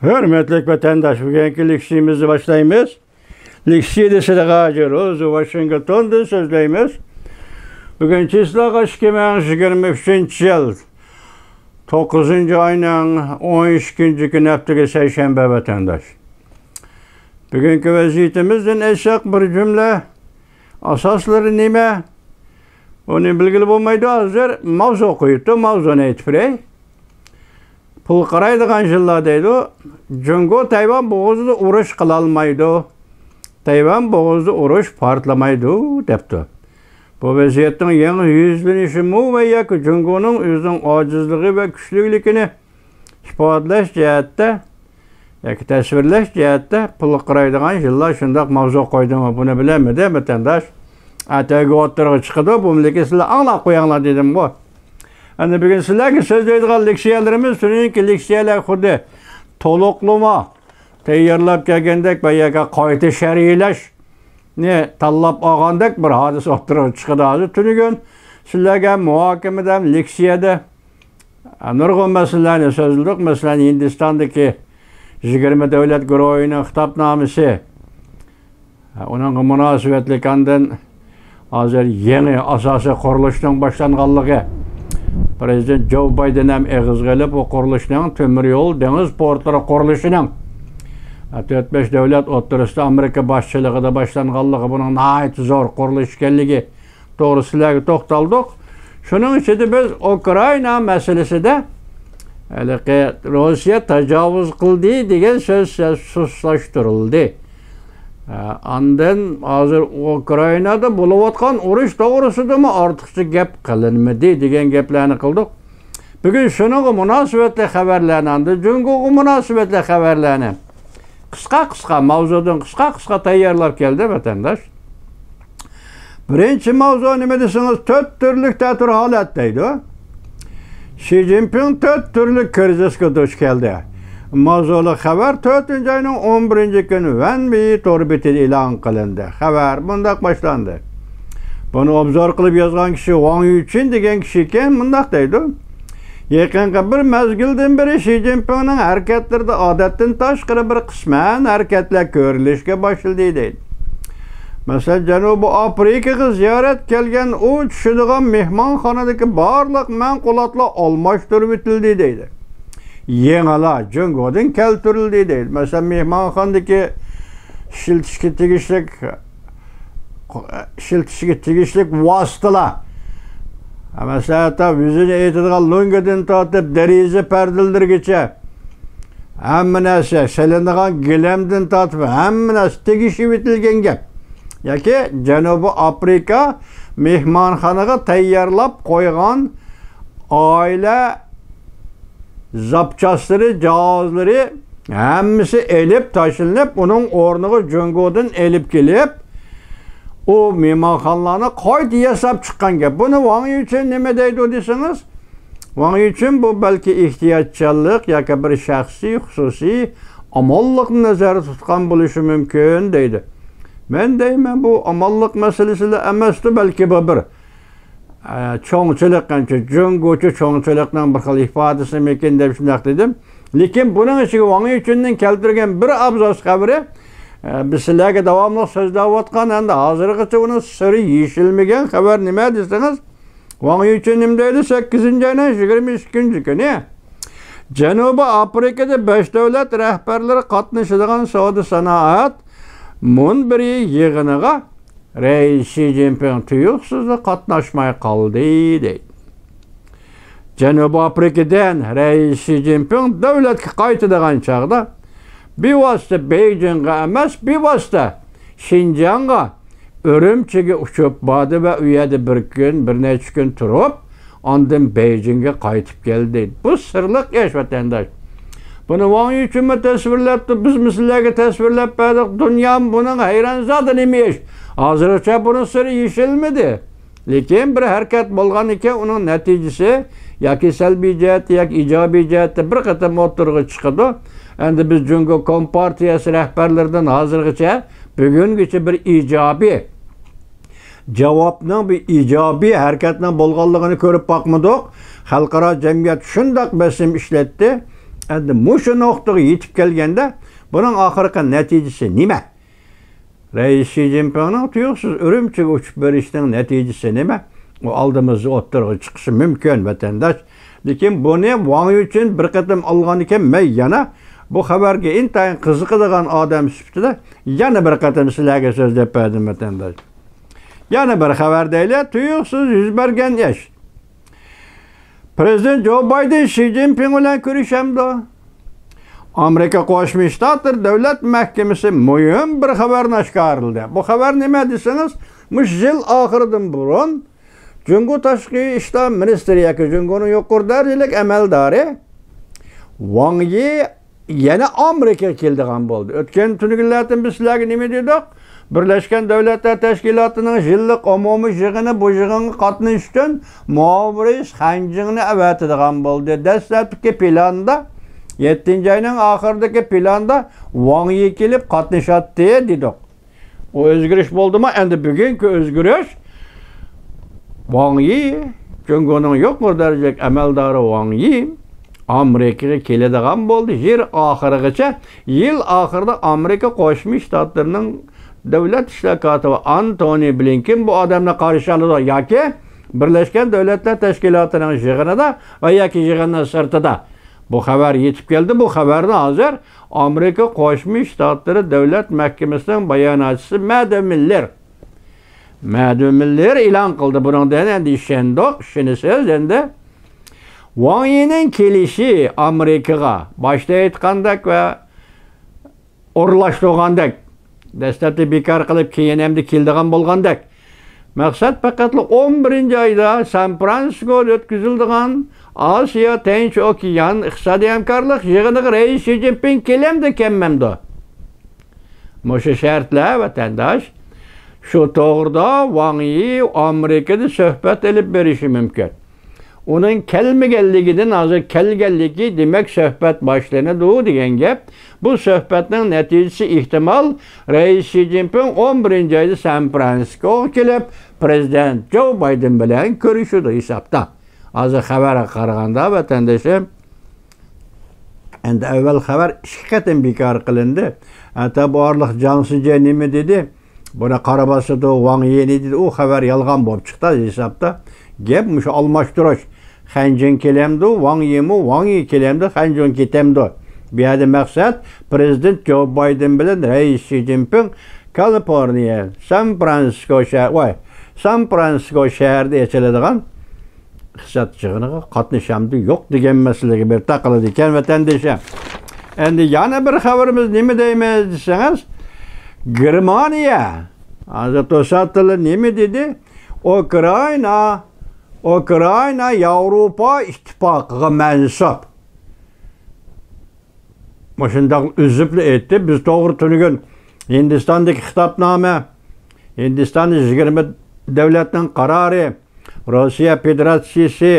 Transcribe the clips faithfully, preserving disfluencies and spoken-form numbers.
ھۆرمەتلىك ۋەتەنداش، بۈگۈنكى لېكسىيىمىزنى باشلايمىز. لېكسىيىدە سىلەرگە ھاجى روزى ۋاشىنگتوندىن سۆزلەيمىز. بۈگۈن چىسلاغا ئىككى مىڭ يىگىرمە ئۈچىنچى يىل توققۇزىنچى ئاينىڭ ئون ئىككىنچى كۈنى، ھەپتىگە سەيشەنبە، ۋەتەنداش. بۈگۈنكى ۋەزىيىتىمىزدىن ئېيتساق، بىر جۈملە ئاساسلىرى نېمە؟ ئۇنى بىلگىلى بولمايدۇ. ھازىر ماۋزۇ قويۇپتۇ، ماۋزۇنى ئېيتىپ بېرەي. پۇل قارايدىغان يىللار دەيدۇ. جۇڭگو تەيۋەن بوغۇزىدا ئۇرۇش قىلالمايدۇ. تەيۋەن بوغۇزىدا ئۇرۇش پارتلىمايدۇ، دەپتۇ. بۇ ۋەزىيەتنىڭ يېڭى يۈزلىنىشىمۇ ۋە ياكى جۇڭگونىڭ ئۆزىنىڭ ئاجىزلىقى ۋە كۈچلۈكلۈكىنى ئىپادىلەش جەھەتتە ياكى تەسۋىرلەش جەھەتتە پۇل قارايدىغان يىللار شۇنداق ماۋزۇ قويدىمۇ، بۇنى بىلەلمىدى ۋەتەنداش. ئەتەگە ئوتتۇرىغا چىقىدۇ، بۇ مىللەتكە سىلەر ئاڭلاپ قويۇڭلار دېدىمغۇ. ئەمدى بۈگۈن سىلەرگە سۆزلەيدىغان لېكسىيەلىرىمىز، تۈنۈگۈنكى لېكسىيەلەر خۇددى تولۇقلىما تەييارلاپ كەلگەندەك ۋە ياكى قايتا شەرھلەشنى تاللاپ ئالغاندەك بىر ھادىسە ئوتتۇرىغا چىقىدۇ. ھازىر تۈنۈگۈن سىلەرگە مۇھاكىمىدە ھەم لېكسىيەدە نۇرغۇن مەسىلىلەرنى سۆزلىدۇق. مەسىلەن، ھىندىستاندىكى يىگىرمە دۆلەت گۇرۇھىنىڭ خىتابنامىسى، ئۇنىڭغا مۇناسىۋەتلىك، ئاندىن ھازىر يېڭى ئاساسىي قۇرۇلۇشنىڭ باشلانغانلىقى، پىرېزىدېنت جو بايدېن ھەم ئېغىزغا ئېلىپ، ئۇ قۇرۇلۇشنىڭ تۆمۈر يول، دېڭىز پورتلىرى قۇرۇلۇشىنىڭ تۆت-بەش دۆلەت ئوتتۇرىسىدا ئامېرىكا باشچىلىقىدا باشلانغانلىقى، بۇنىڭ ناھايىتى زور قۇرۇلۇش ئىكەنلىكى توغرىسىدا سىلەرگە توختالدۇق. شۇنىڭ ئىچىدە بىز ئۇكرائىنا مەسىلىسىدە ھېلىقى روسىيە تاجاۋۇز قىلدى دېگەن سۆز سۇسلاشتۇرۇلدى. ئاندىن ھازىر ئۇكرائىنادا بولۇۋاتقان ئۇرۇش توغرىسىدىمۇ ئارتۇقچە گەپ قىلىنمىدى دېگەن گەپلەرنى قىلدۇق. بۈگۈن شۇنىڭغا مۇناسىۋەتلىك خەۋەرلەرنى، ئاندىن جۇڭگوغا مۇناسىۋەتلىك خەۋەرلەرنى قىسقا-قىسقا، ماۋزۇدىن قىسقا-قىسقا تەييارلاپ كەلدى، ۋەتەنداش. بىرىنچى ماۋزۇ نېمە دېسىڭىز، تۆت تۈرلۈك تەتۈر ھالەت دەيدۇ. شى جىنپىڭ تۆت تۈرلۈك كىرىزىسقا دۇچ كەلدى. ماۋزۇلۇق خەۋەر تۆتىنچى ئاينىڭ ئون بىرىنچى كۈنى ۋەنۋېي تور بېتىدە ئېلان قىلىندى. خەۋەر مۇنداق باشلاندى. بۇنى ئوبزور قىلىپ يازغان كىشى ۋاڭ يۈچۈن دېگەن كىشى ئىكەن، مۇنداق دەيدۇ. يېقىنقى بىر مەزگىلدىن بېرى شى جىنپىڭنىڭ ھەرىكەتلىرىدە ئادەتتىن تاشقىرى بىر قىسمەن ھەرىكەتلەر كۆرۈلۈشكە باشلىدى، دەيدۇ. مەسىلەن، جەنۇبىي ئافرىكىغا زىيارەت كەلگەن ئۇ چۈشىدىغان مېھمانخانىدىكى بارلىق مەشغۇلاتلار ئالماشتۇرۇۋېتىلدى، دەيدۇ. يېڭىلار جۇڭگودىن كەلتۈرۈلدى، دەيدۇ. مەسىلەن، مېھمانخانىدىكى ئىشلىتىشكە تېگىشلىك ئىشلىتىشكە تېگىشلىك ۋاسىتىلەر، مەسىلەن، ھەتتا ئۆزىنى ئېيتىدىغان لۆڭگىدىن تارتىپ دېرىزە پەردىلىرىگىچە ھەممە نەرسە، سېلىنىدىغان گىلەمدىن تارتىپ ھەممە نەرسە تېگىشىۋېتىلگەن گەپ. ياكى جەنۇبىي ئافرىقا مېھمانخانىغا تەييارلاپ قويغان ئائىلە زاپچاسلىرى، جاھازلىرى ھەممىسى ئېلىپ تاشلىنىپ، ئۇنىڭ ئورنىغا جۇڭگودىن ئېلىپ كېلىپ، ئۇ مېھمانخانىلارنى قايتا ياساپ چىققان گەپ. بۇنى ۋاڭ يۈچۈن نېمە دەيدۇ دېسىڭىز، ۋاڭ يۈچۈن بۇ بەلكى ئېھتىياتچانلىق ياكى بىر شەخسىي، خۇسۇسىي ئامانلىقنى نەزەردە تۇتقان بولۇشى مۇمكىن، دەيدۇ. مەن دەيمەن، بۇ ئامانلىق مەسىلىسىلا ئەمەستۇ، بەلكى بۇ بىر ئە، چوڭچىلىق، ئەنچە جۇڭگوچە چوڭچىلىقنىڭ بىر خىل ئىپادىسىمىكىن دەپ شۇنداق دېدىم. لېكىن بۇنىڭ ئىچىگە ۋاڭ يۈچۈننىڭ كەلتۈرگەن بىر ئابزاس خەۋىرى، ئە، بىز سىلەرگە داۋاملىق سۆزلەۋاتقان، ئەمدى ھازىرغىچە ئۇنىڭ سىرى يېشىلمىگەن خەۋەر نېمە دېسىڭىز، ۋاڭ يۈچۈن نېمە دەيدۇ؟ سەككىزىنچى ئاينىڭ يىگىرمە ئىككىنچى كۈنى جەنۇبىي ئافرىقىدا بەش دۆلەت رەھبەرلىرى قاتنىشىدىغان سودا سانائەت مۇنبىرى يىغىنىغا رەئىس شى جىنپىڭ تۇيۇقسىزلا قاتناشماي قالدى، دەيدۇ. جەنۇبىي ئافرىقىدىن رەئىس شى جىنپىڭ دۆلەتكە قايتىدىغان چاغدا بىۋاسىتە بېيجىڭغا ئەمەس، بىۋاسىتە شىنجاڭغا ئۈرۈمچىگە ئۇچۇپ باردى ۋە ئۇ يەردە بىر كۈن، بىر نەچچە كۈن تۇرۇپ، ئاندىن بېيجىڭگە قايتىپ كەلدى. بۇ سىرلىق ئىش، ۋەتەنداش. بۇنى ۋاڭ يۈچۈنمۇ تەسۋىرلەپتۇ، بىزمۇ سىلەرگە تەسۋىرلەپ بەردۇق. دۇنيا بۇنىڭ ھەيرانزادە نېمە ئىش؟ ھازىرغىچە بۇنىڭ سىرى يېشىلمىدى. لېكىن بىر ھەرىكەت بولغان ئىكەن، ئۇنىڭ نەتىجىسى ياكى سەلبىي جەھەتتە، ياكى ئىجابىي جەھەتتە بىر قېتىم ئوتتۇرىغا چىقىدۇ. ئەمدى بىز جۇڭگو كومپارتىيەسى رەھبەرلىرىدىن ھازىرغىچە، بۈگۈنگىچە بىر ئىجابىي جاۋابنىڭ، بىر ئىجابىي ھەرىكەتنىڭ بولغانلىقىنى كۆرۈپ باقمىدۇق. خەلقئارا جەمئىيەت شۇنداق بېسىم ئىشلەتتى، ئەمدى مۇشۇ نۇقتىغا يېتىپ كەلگەندە، بۇنىڭ ئاخىرقى نەتىجىسى نېمە؟ رەئىس شى جىنپىڭنىڭ تۇيۇقسىز ئۈرۈمچىگە ئۇچۇپ بېرىشىنىڭ نەتىجىسى نېمە؟ ئۇ ئالدىمىزدا ئوتتۇرىغا چىقىشى مۇمكىن، ۋەتەنداش. لېكىن بۇنى ۋاڭ يىچۈن بىر قېتىم ئالغاندىكىن، مەن يەنە بۇ خەۋەرگە ئىنتايىن قىزىقىدىغان ئادەم سۈپىتىدە يەنە بىر قېتىم سىلەرگە سۆزلەپ بەردىم، ۋەتەنداش. يەنە بىر خەۋەر دەيلى، تۇيۇقسىز يۈز بەرگەن ئىش. پرېزىدېنت جو بايدېن شى جىنپىڭ بىلەن كۆرۈشەمدۇ؟ ئامېرىكا قوشما شتاتلىرى دۆلەت مەھكىمىسى مۇھىم بىر خەۋەرنى ئاشكارىلىدى. بۇ خەۋەر نېمە دېسىڭىز، مۇشۇ يىل ئاخىرىدىن بۇرۇن جۇڭگو تاشقى ئىشلار مىنىستىرى ياكى جۇڭگونىڭ يۇقىرى دەرىجىلىك ئەمەلدارى ۋاڭ يى يەنە ئامېرىكىغا كېلىدىغان بولدى. ئۆتكەن تۈنۈگۈنلەردىن بىز سىلەرگە نېمە دېدۇق؟ بىرلەشكەن دۆلەتلەر تەشكىلاتىنىڭ يىللىق ئومۇمىي يىغىنى، بۇ يىغىنغا قاتنىشىش ئۈچۈن ماۋرىس خەنجىڭنى ئەۋەتىدىغان بولدى. دەسلەپكى پىلاندا، يەتتىنچى ئاينىڭ ئاخىرىدىكى پىلاندا ۋاڭ يى كېلىپ قاتنىشاتتى دېدۇق. ئۇ ئۆزگىرىش بولدىمۇ؟ ئەمدى بۈگۈنكى ئۆزگىرىش، ۋاڭ يى، جۇڭگونىڭ يۇقىرى دەرىجىلىك ئەمەلدارى ۋاڭ يى ئامېرىكىغا كېلىدىغان بولدى. يىل ئاخىرىغىچە، يىل ئاخىرىدا ئامېرىكا قوشما شتاتلىرىنىڭ دۆلەت ئىشلار كاتىپى ئانتونى بلىنكېن بۇ ئادەمنى قارشى ئالىدۇ ياكى بىرلەشكەن دۆلەتلەر تەشكىلاتىنىڭ يىغىنىدا ۋە ياكى يىغىننىڭ سىرتىدا. بۇ خەۋەر يېتىپ كەلدى. بۇ خەۋەرنى ھازىر ئامېرىكا قوشما شتاتلىرى دۆلەت مەھكىمىسىنىڭ باياناتچىسى مەدۇ مىللېر، مەدۇ مىللېر ئېلان قىلدى. بۇنىڭدىن ئەمدى ئىشەندۇق، ئىشىنىسىز ئەمدى. ۋاڭ يىنىڭ كېلىشى ئامېرىكىغا باشتا ئېيتقاندەك ۋە ئورۇنلاشتۇرغاندەك، دەسلەپتە بىكار قىلىپ، كېيىن ئەمدى كېلىدىغان بولغاندەك. مەقسەت پەقەتلا ئون بىرىنچى ئايدا سان فرانسىسكودا ئۆتكۈزۈلىدىغان ئاسىيا تىنچ ئوكيان ئىقتىسادىي ھەمكارلىق يىغىنىغا رەئىس شى جىنپىڭ كېلەمدۇ، كەلمەمدۇ؟ مۇشۇ شەرتلەر، ۋەتەنداش، شۇ توغرىدا ۋاڭ يى ئامېرىكىدا سۆھبەت ئېلىپ بېرىشى مۇمكىن. ئۇنىڭ كەلمىگەنلىكىدىن ھازىر كەلگەنلىكى، دېمەك، سۆھبەت باشلىنىدۇ دېگەن گەپ. بۇ سۆھبەتنىڭ نەتىجىسى ئېھتىمال رەئىس شى جىنپىڭ ئون بىرىنچى ئايدا سان فرانسىسكوغا كېلىپ، پرېزىدېنت جو بايدېن بىلەن كۆرۈشىدۇ ھېسابتا. ھازىر خەۋەرگە قارىغاندا، ۋەتەندىشىم، ئەمدى ئەۋۋەل خەۋەر ئىككى قېتىم بىكار قىلىندى. ھەتتا بۇ ئارىلىق جاڭ شىجيې نېمە دېدى؟ بۇنى قارا باسىدۇ، ۋاڭ يىنى دېدى. ئۇ خەۋەر يالغان بولۇپ چىقتى ھېسابتا. گەپ مۇشۇ ئالماشتۇرۇش. خەنجىڭ كېلەمدۇ، ۋاڭ يىمۇ، ۋاڭ يى كېلەمدۇ، خەنجىڭ كېتەمدۇ؟ بۇ يەردە مەقسەت پرېزىدېنت جو بايدېن بىلەن رەئىس شى جىنپىڭ كالىفورنىيە، سان فرانسىسكو شەھەر، ۋاي، سان فرانسىسكو شەھىرىدە ئېچىلىدىغان ئىقتىساد يىغىنىغا قاتنىشامدۇ يوق دېگەن مەسىلىگە بىر تاقىلىدىكەن، ۋەتەندىشىم. ئەمدى يەنە بىر خەۋىرىمىز نېمە دەيمىز دېسىڭىز، گېرمانىيە، ھازىر توساتتىنلا نېمە دېدى؟ ئۇكرائىنا، ئۇكرائىنا ياۋروپا ئىتتىپاقىغا مەنسۇپ. مۇشۇنداق ئۈزۈپلا ئېيتتى. بىز توغرا تۈنۈگۈن ھىندىستاندىكى خىتابنامە، ھىندىستاندا يىگىرمە دۆلەتنىڭ قارارى، روسىيە فېدېراتسىيىسى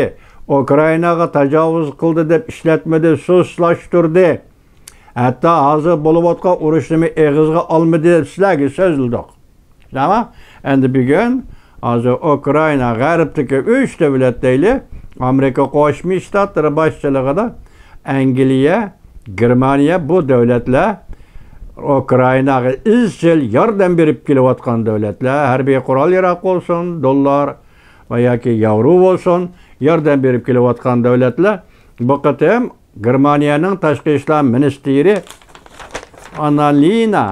ئۇكرائىناغا تاجاۋۇز قىلدى دەپ ئىشلەتمىدى، سۇسلاشتۇردى. ھەتتا ھازىر بولۇۋاتقان ئۇرۇشنىمۇ ئېغىزغا ئالمىدى دەپ سىلەرگە سۆزلىدۇق. تامام. ئەمدى بۈگۈن ھازىر ئۇكرائىنا، غەربتىكى ئۈچ دۆلەت دەيلى، ئامېرىكا قوشما شتاتلىرى باشچىلىقىدا ئەنگلىيە، گېرمانىيە، بۇ دۆلەتلەر ئۇكرائىناغا ئىزچىل ياردەم بېرىپ كېلىۋاتقان دۆلەتلەر، ھەربىي قورال ياراغ بولسۇن، دوللار ۋە ياكى ياۋرو بولسۇن، ياردەم بېرىپ كېلىۋاتقان دۆلەتلەر. بۇ قېتىم گېرمانىيەنىڭ تاشقى ئىشلار مىنىستىرى ئاننالىنا،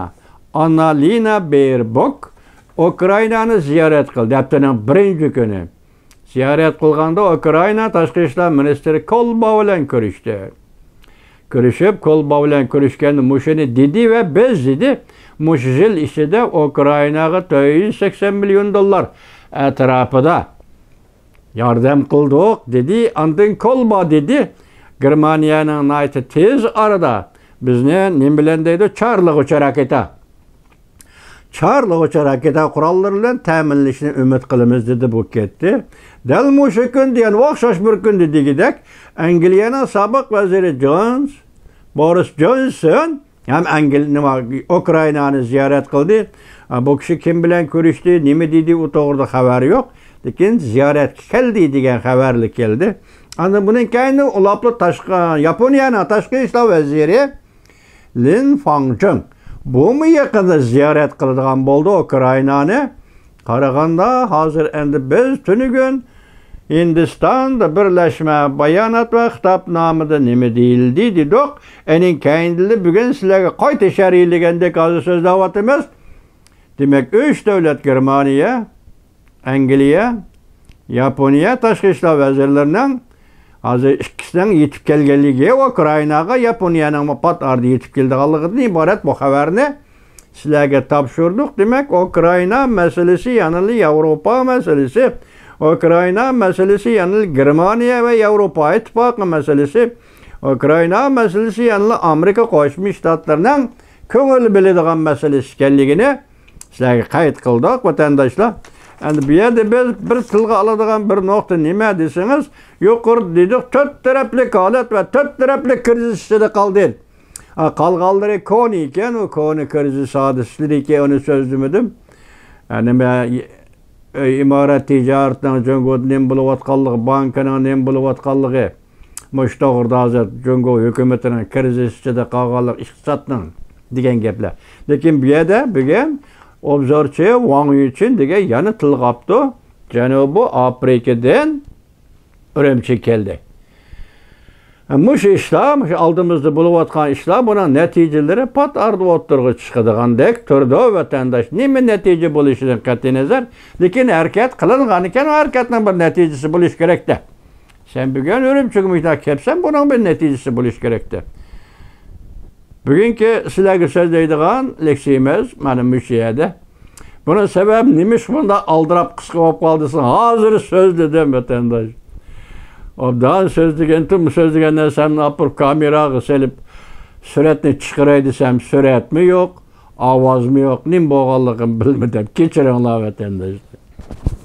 ئاننالىنا بېربوك ئۇكرائىنانى زىيارەت قىلدى، ھەپتىنىڭ بىرىنچى كۈنى. زىيارەت قىلغاندا ئۇكرائىنا تاشقى ئىشلار مىنىستىرى كولبا بىلەن كۆرۈشتى. كۆرۈشۈپ، كولبا بىلەن كۆرۈشكەندە مۇشۇنى دېدى ۋە بىز، دېدى، مۇشۇ يىل ئىچىدە ئۇكرائىناغا تۆت يۈز سەكسەن مىليون دوللار ئەتراپىدا ياردەم قىلدۇق، دېدى. ئاندىن كولبا دېدى، گېرمانىيەنىڭ ناھايىتى تېز ئارىدا بىزنى نېمە بىلەن دەيدۇ، چارلىغۇچى راكېتا، چارلىغۇچى راكېتا قوراللىرى بىلەن تەمىنلىشىنى ئۈمىد قىلىمىز، دېدى، بۇ كەتتى. دەل مۇشۇ كۈندە، يەنە ئوخشاش بىر كۈندە دېگۈدەك، ئەنگلىيەنىڭ سابىق ۋەزىرى جونس، بورىس جونسون، ھەم ئەنگل-، نېمە، ئۇكرائىنانى زىيارەت قىلدى. ئا، بۇ كىشى كىم بىلەن كۆرۈشتى، نېمە دېدى، ئۇ توغرىدا خەۋەر يوق. لېكىن زىيارەتكە كەلدى دېگەن خەۋەرلا كەلدى. ئاندىن بۇنىڭ كەينىدىن ئۇلاپلا تاشقى، ياپونىيەنىڭ تاشقى ئىشلار ۋەزىرى لىن فاڭچىڭ بۇمۇ يېقىندا زىيارەت قىلىدىغان بولدى ئۇكرائىنانى. قارىغاندا، ھازىر ئەمدى بىز تۈنۈگۈن ھىندىستاندا بىرلەشمە بايانات ۋە خىتابنامىدا نېمە دېيىلدى دېدۇق. ئېنىڭ كەينىدىلا بۈگۈن سىلەرگە قايتا شەرھلىگەندەك ھازىر سۆزلەۋاتىمىز. دېمەك، ئۈچ دۆلەت، گېرمانىيە، ئەنگلىيە، ياپونىيە تاشقى ئىشلار ۋەزىرلىرىنىڭ ھازىر ئىككىسىنىڭ يېتىپ كەلگەنلىكى، ئۇكرائىناغا ياپونىيەنىڭ پات ئارىدا يېتىپ كېلىدىغانلىقىدىن ئىبارەت بۇ خەۋەرنى سىلەرگە تاپشۇردۇق. دېمەك، ئۇكرائىنا مەسىلىسى يەنىلا ياۋروپا مەسىلىسى، ئۇكرائىنا مەسىلىسى يەنىلا گېرمانىيە ۋە ياۋروپا ئىتتىپاقى مەسىلىسى، ئۇكرائىنا مەسىلىسى يەنىلا ئامېرىكا قوشما شتاتلىرىنىڭ كۆڭۈل بۆلىدىغان مەسىلىسى ئىكەنلىكىنى سىلەرگە قەيت قىلدۇق، ۋەتەنداشلار. ئەمدى بۇ يەردە بىز بىر تىلغا ئالىدىغان بىر نۇقتا نېمە دېسىڭىز، يۇقىرىدا دېدۇق، تۆت تەرەپلىك ھالەت ۋە تۆت تەرەپلىك كىرىزىس ئىچىدە قالدى. ھە، قالغانلىرى كونا ئىكەن، ئۇ كونا كىرىزىس ھادىسىلىرى ئىكەن، ئۇنى سۆزلىمىدىم. ھە، نېمە، ئۆي ئىمارەت تىجارىتىنىڭ جۇڭگودا نېمە بولۇۋاتقانلىقى، بانكىنىڭ نېمە بولۇۋاتقانلىقى، مۇشۇ توغرىدا ھازىر جۇڭگو ھۆكۈمىتىنىڭ كىرىزىس ئىچىدە قالغانلىق، ئىقتىسادنىڭ دېگەن گەپلەر. لېكىن بۇ يەردە بۈگۈن ئوبزورچى ۋاڭ يۈچىن دېگەن يەنە تىلغا ئاپتۇ. جەنۇبىي ئافرىكىدىن ئۈرۈمچىگە كەلدى. مۇشۇ ئىشلار، مۇشۇ ئالدىمىزدا بولۇۋاتقان ئىشلار، بۇنىڭ نەتىجىلىرى پات ئارىدا ئوتتۇرىغا چىقىدىغاندەك تۇرىدۇ، ۋەتەنداش. نېمە نەتىجە بولۇشىدىن قەتئىينەزەر، لېكىن ھەرىكەت قىلىنغانىكەن، ئۇ ھەرىكەتنىڭ بىر نەتىجىسى بولۇشى كېرەكتە. سەن بۈگۈن ئۈرۈمچىگە مۇشۇنداق كەپسەن، بۇنىڭ بىر نەتىجىسى بولۇشى كېرەكتە. بۈگۈنكى سىلەرگە سۆزلەيدىغان لېكسىيىمىز مانا مۇشۇ يەردە. بۇنىڭ سەۋەبى نېمىش بۇنداق ئالدىراپ قىسقا بولۇپ قالدى دېسەڭ، ھازىر سۆزلىدىم، ۋەتەنداش. ئوبدان سۆزلىگەنتىم، سۆزلىگەن نەرسەمنى ئاپىرىپ كامېراغا سېلىپ سۈرەتنى چىقىراي دېسەم، سۈرەتمۇ يوق، ئاۋازمۇ يوق، نېمە بولغانلىقىنى بىلمىدىم. كەچۈرۈڭلار، ۋەتەنداشلار.